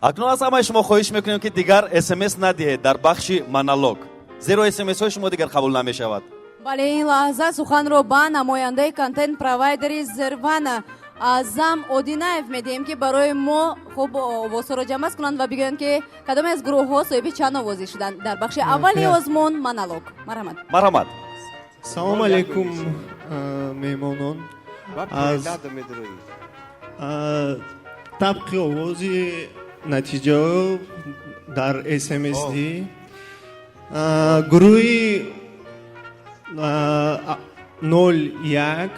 Акнун аз ҳамаи шумо хоҳиш мекунем, ки дигар СМС надиҳед дар бахши монолог, зеро СМСҳои шумо дигар қабул намешавад. Бале, ин лаҳза суханро ба намояндаи контент провайдери Зервана Аъзам Одинаев медиҳем, ки барои мо хуб овозҳоро ҷамъбаст кунанд ва бигӯянд, ки кадоме аз гурӯҳҳо соҳиби чанд овозӣ шуданд дар бахши аввали озмун монолог. Марҳамат. Марҳамат. Салом алейкум, меҳмонон. Аз табқи овози натиҷаҳо дар СМСд гурӯҳи 01,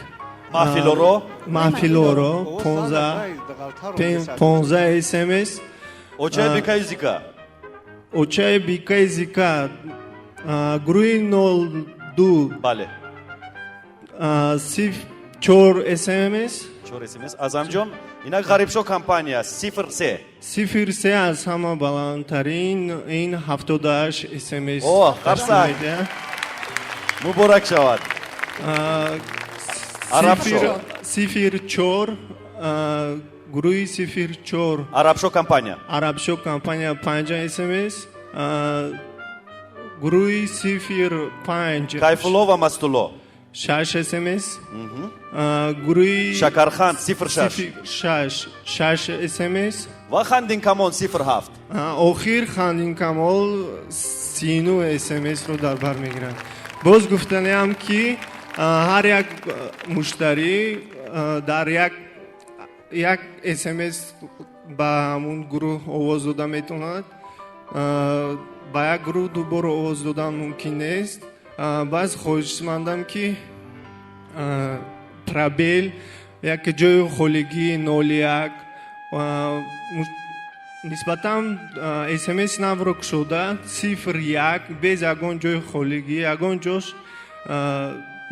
Маҳфилоро. Маҳфилоро, 15 СМС. Очаи бикаи зика. Очаи бикаи зика. Гурӯҳи 02, 04 СМС. Чор СМС. Аъзамҷон, инак Ғарибшо компания 03. 03 аз ҳама баландтарин, ин 78 СМС. О, қарсак, муборак шавад. Арабшо. 04, гурӯҳи 04. Арабшо компания. Арабшо компания, 5 СМС. Гурӯҳи 05. Кайфулло ва Мастулло. 6 СМС. Гурӯҳи Шакархан 06. 06, 6 СМС. Ва Хандинкамон 07. Охир Хандинкамол 39 СМСро дар бар мегирад. Боз гуфтаниам, ки ҳар як муштарӣ дар як СМС ба ҳамун гурӯҳ овоз дода метавонад. Ба як гурӯҳ ду бор овоз додан мумкин нест. Баъз хоҳишмандам, ки пробел, як ҷои холигӣ, 01 нисбатан СМС навро кушода, 01 без ягон ҷои холигӣ, ягон ҷош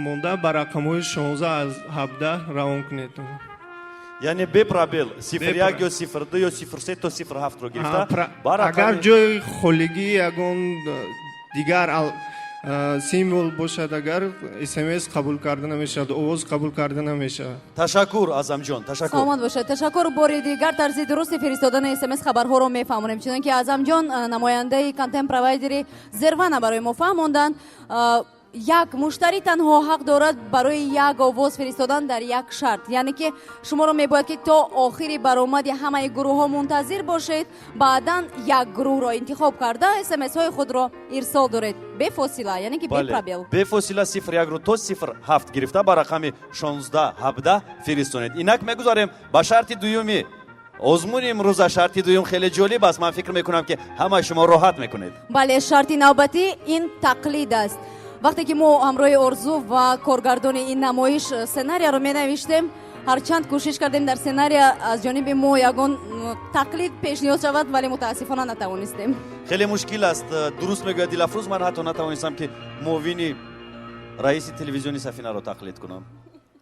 монда, ба рақамҳои 16 аз 17 равон кунед. Яъне бе пробел, 01 ё 02 ё 03 то 07-ро гирифта. Агар ҷои холигӣ, ягон дигар символ бошад, агар СМС қабул карда намешавад, овоз қабул карда намешавад. Ташаккур, Аъзамҷон, ташаккур. Саломат бошед, ташаккур. Бори дигар тарзи дурусти фиристодани СМС хабарҳоро мефаҳмонем, чунон ки Аъзамҷон, намояндаи контент провайдери Зервана, барои мо фаҳмонданд. Як муштарӣ танҳо ҳақ дорад барои як овоз фиристодан дар як шарт, яъне ки шуморо мебояд, ки то охири баромади ҳамаи гурӯҳҳо мунтазир бошед, баъдан як гурӯҳро интихоб карда, смсҳои худро ирсол доред бефосила, яъне ки бепробел. Бефосила 01-ро то 07 гирифта, ба рақами 16 17 фиристонед. Инак мегузарем ба шарти дуюми озмуни имрӯза. Шарти дуюм хеле ҷолиб аст, ман фикр мекунам, ки ҳамаи шумо роҳат мекунед. Бале, шарти навбатӣ ин тақлид аст. Вақте ки мо ҳамроҳи Орзу ва коргардони ин намоиш сценарияро менавиштем, ҳарчанд кӯшиш кардем, дар сценария аз ҷониби мо ягон тақлид пешниҳод шавад, вале мутаассифона натавонистем. Хеле мушкил аст, дуруст мегӯяд Дилафрӯз. Ман ҳатто натавонистам, ки муовини раиси телевизиони Сафинаро тақлид кунам,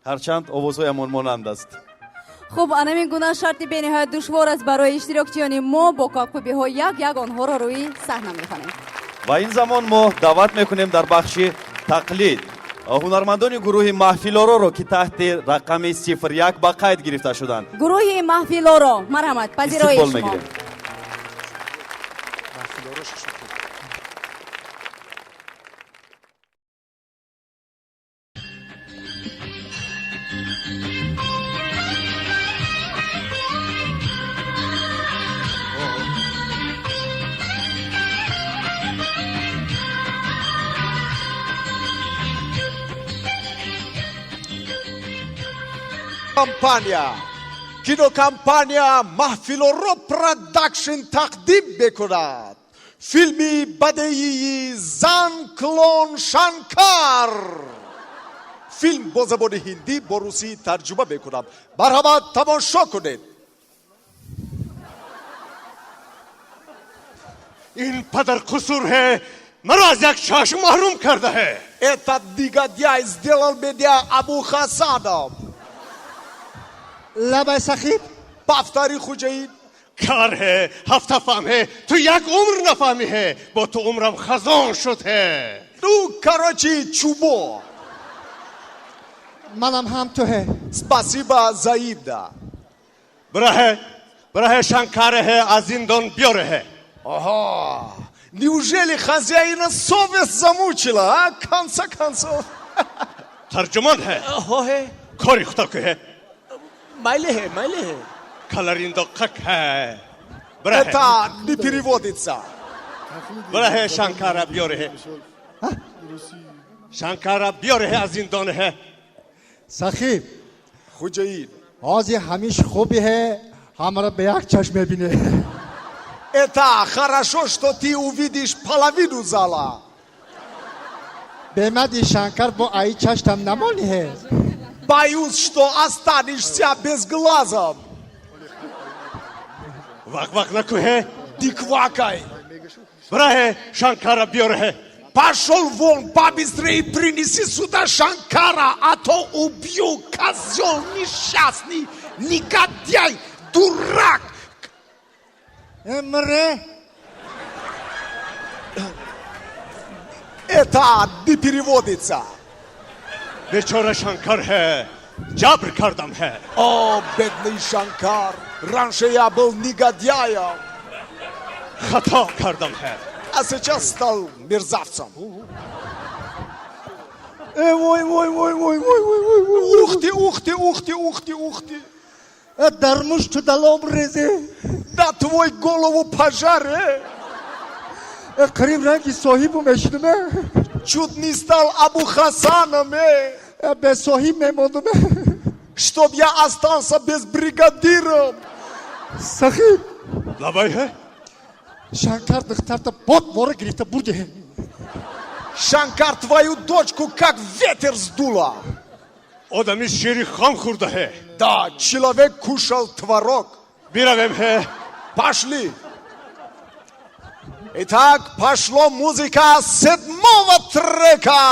ҳарчанд овозҳоямон монанд аст. Хуб, анамин гуна шарти бениҳоят душвор аст барои иштирокчиёни мо. Бо кабкӯбиҳо як як онҳоро рӯи саҳна мехонем. Ва ин замон мо даъват мекунем дар бахши тақлид ҳунармандони гурӯҳи Маҳфилороро, ки таҳти рақами 01 ба қайд гирифта шуданд. Гурӯҳи Маҳфилоро, марҳамат, пазирои Истиқбол шумо. мегирем. Маҳфилоро шушукун. Компания, кинокомпания Маҳфилоро Продакшн тақдим мекунад филми бадеии «Зан Клон Шанкар». Филм бо забони ҳиндӣ, бо русӣ тарҷума мекунам. Марҳамат, тамошо кунед. Ин падар қусур ҳе, маро аз як чашм маҳрум карда ҳе. Этот негодяй сделал меня Абу Хасаном. Лабай, сахиб. Повтори, хуҷаин. Кар ҳе, ҳафта фаҳм ҳе, ту як умр нафаҳмӣ ҳе, бо ту умрам хазон шуд ҳе. Ну, короче, чумо. Манам ҳам ту ҳе. Спасибо, взаимно. Бира ҳе. Бираҳе Шанкаре аз зиндон биёреҳе. Ага, неужели хозяина совесть замучила, а? Конца концов. Тарҷумон ҳе. Ҳоҳе. Кори худо кӯҳе. Майлеҳе, майлеҳе. Калариндо қак ҳе. Бираҳе. Это не переводится. Бираҳе Шанкара биёреҳе. Шанкара биёреҳе аз зиндонеҳе. Сахиб. Хуҷаин. Ҳозир ҳамиш хубиҳе, ҳамаро ба як чашм мебине. Это хорошо, что ты увидишь половину зала. Бемади Шанкар бо аи чаштам намониҳе. Боюсь, что останешься без глаза. Вақ вақ накӯҳе. Не квакай. Бираҳе Шанкара биёреҳе. Пошел вон, побыстрее принеси сюда Шанкара, а то убью, козел несчастный, негодяй, дурак. Мре. Это не переводится. Бечора Шанкар ҳе. Ҷабр кардам ҳе. О, бедный Шанкар, раньше я был негодяем, Хато кардам ҳе. а сейчас стал мерзавцем. Э, вой, вой, вой, вой, вой, вой, вой, вой. Ух ты, ух ты, ух ты, ух ты, ух ты. Э, дар мушту далом резе. Да твой голову пожар, э. Э, қариб ранги соҳибу мешидуме. Чуть не стал Абу Хасаном, э. Э, бесоҳиб мемондуме. Чтоб я остался без бригадира. Сахиб. Лабай ҳе. Шанкар духтарта бод вора гирифта бурди. Шанкар твою дочку как ветер сдуло. Одами шири хом хӯрда ҳе. Да, человек кушал творог. Биравем ҳе. Пошли. Итак, пошло музыка седьмого трека.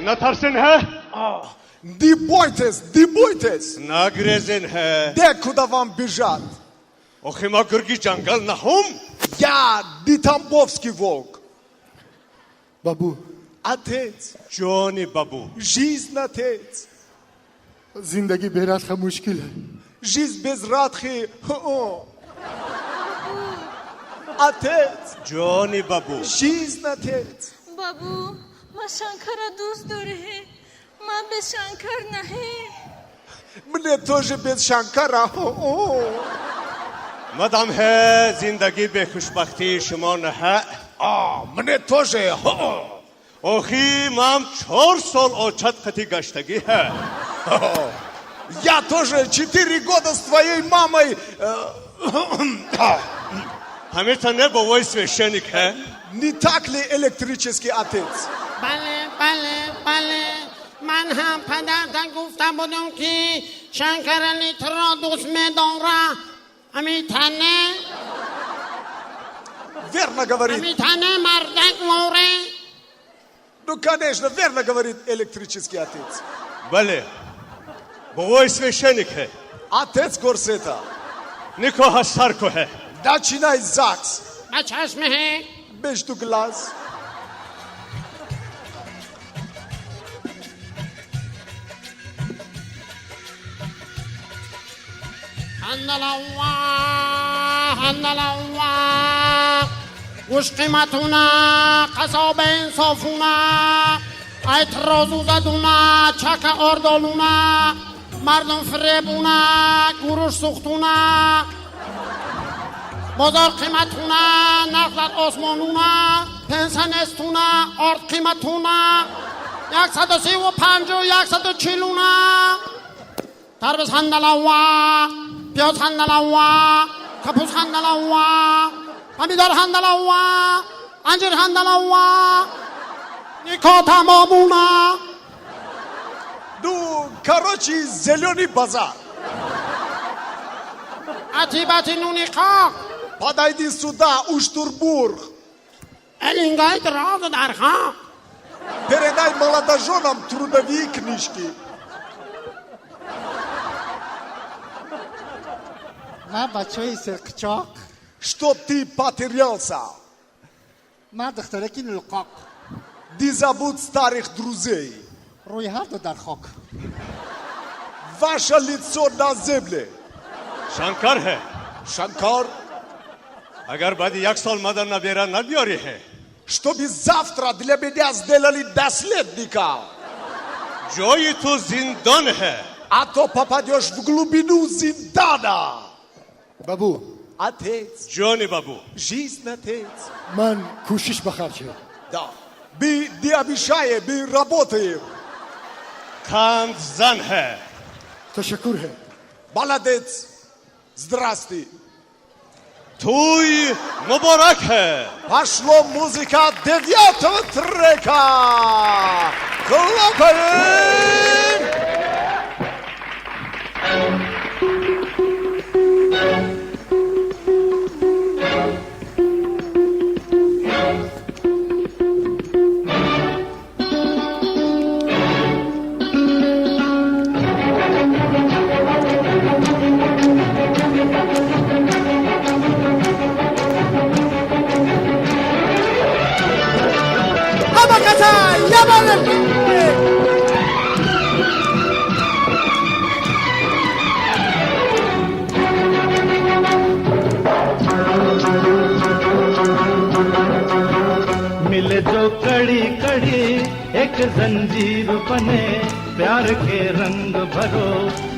Натарсен ҳе? Не бойтесь, не бойтесь. Нагрезен ҳе? Некуда вам бежать. Охи ма гурги ҷангал наҳум. Я не тамбовский волк. Бабу. Отец. Ҷони бабу. Жизнь, отец. Зиндагӣ бе Радха мушкил. Жизнь без Радхи. Отец. Ҷони бабу. Жизнь, отец. Бабу, ма Шанкара дӯст дорӣ. Ман без Шанкар наҳӣ. Мне тоже без Шанкара. Мадам ҳе, зиндагӣ бе хушбахтии шумо наҳа. А, мне тоже. Охи ман 4 сол очат қати гаштагӣ ҳе. Я тоже 4 года с твоей мамой. Ҳамета не бовои священник ҳе? Не так ли, электрический отец? Бале, бале, бале, ман ҳам падарта гуфта будам, ки Шанкарали туро дӯст медора. Ҳамитане. Верно говорит. Ҳамитане, мардак море. Ну, конечно, верно говорит электрический отец. Бале, бовои священник ҳе. Отец Горсета. Никоҳа сар кӯ ҳе. Начинай ЗАГС. Ба чашмеҳе. Между глаз. Ҳандалавва, ҳандалавва, гӯш қиматуна, қасоба инсофуна, айтрозу задуна, чака ордолуна, мардум фиребуна, гуруш сӯхтуна, бозор қиматуна, нарх дар осмонуна, пенса нестуна, орд қиматуна, 135-у 140-уна, тарбиз ҳандалавва, пиёз ҳандалавва, капус ҳандалавва, помидор ҳандалавва, анҷир ҳандалавва, нико тамомуна. Ну, короче, зеленый базар. Атибати нуни қоқ. Подойди сюда, Уштурбург. Элингай дирозу дар хок. Передай молодоженам трудовые книжки. Ман бачаи серқичоқ. Чтоб ты потерялся. Ман духтараки нулқоқ. Не забудь старых друзей. Рӯи ҳарду дар хок. Ваше лицо на земле. Шанкар ҳе. Шанкар. Агар баъди як сол мада набера набиёрӣ ҳе. Чтобы завтра для меня сделали наследника. Ҷои ту зиндон ҳе. А то попадешь в глубину зиндана. Бабу. Отец. Ҷони бабу. Жизнь, отец. Ман кӯшиш ба харҷ. Да. Мы не обещаем, мы работаем. Қандзан ҳе. Ташаккур ҳе. Молодец. Здрасте. Тӯй муборак ҳе. Пошло музыка девятого трека. Хлопаем! Ҳама каса ябар. मिले जो कड़ी कड़ी एक जंजीर बने, प्यार के रंग भरो,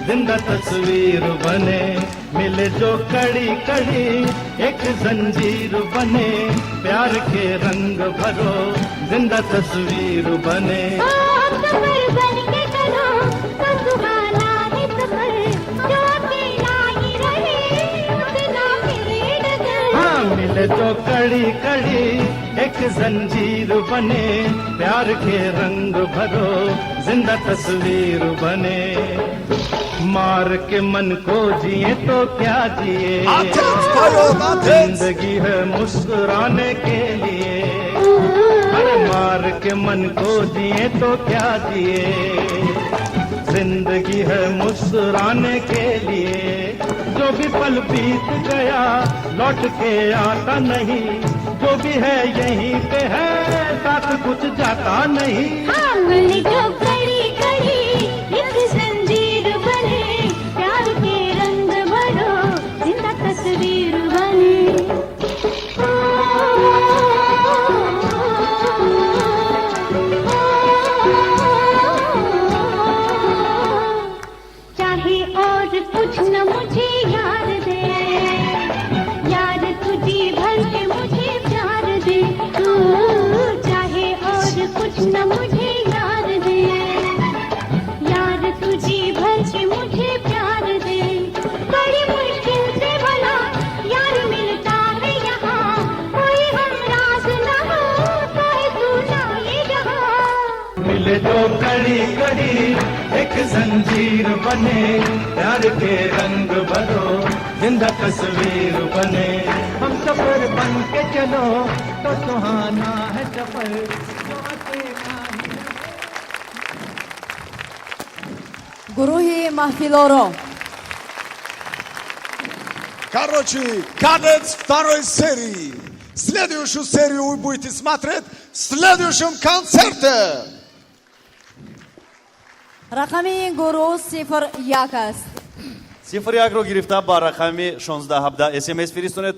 जिंदा तस्वीर बने। मिले जो कड़ी कड़ी एक जंजीर बने, प्यार के रंग भरो, जिंदा तस्वीर बने। सफर बन के चलो तो सुहाना है सफर, जो अकेला ही रहे उतना फिरे डगर। हाँ, मिले जो कड़ी कड़ी एक जंजीर बने, प्यार के रंग भरो, जिंदा तस्वीर बने। मार के मन को जिए तो क्या जिए, Отец поет, отец! जिंदगी है मुस्कुराने के लिए। अरे मार के मन को जिए तो क्या जिए, जिंदगी है मुस्कुराने के लिए। जो भी पल बीत गया लौट के आता नहीं, जो भी है यहीं पे है, साथ कुछ जाता नहीं। हाँ, मिले जो कड़ी कड़ी एक जंजीर बने, प्यार के रंग भरो जिंदा तस्वीर बने। चाहे और कुछ न मुझे यार दे, यार तुझे भर के मुझे प्यार दे। तू चाहे और कुछ न मुझे यार दे, यार तुझे भर के मुझे प्यार दे। बड़ी मुश्किल से भला यार मिलता है यहाँ, कोई हमराज न हो चाहे तू ना ये जहाँ। मिले जो कड़ी कड़ी एक जंजीर बने, प्यार के रंग भरो जिंदा तस्वीर बने। हम सफर बन के चलो तो सुहाना है सफर, जो अकेला ही Гурӯҳи Маҳфилоро. Короче, конец второй серии. Следующую серию вы будете смотреть в следующем концерте. Рақами ин гурӯҳ 01 аст. 01-ро гирифта ба рақами 1617 смс фиристонед.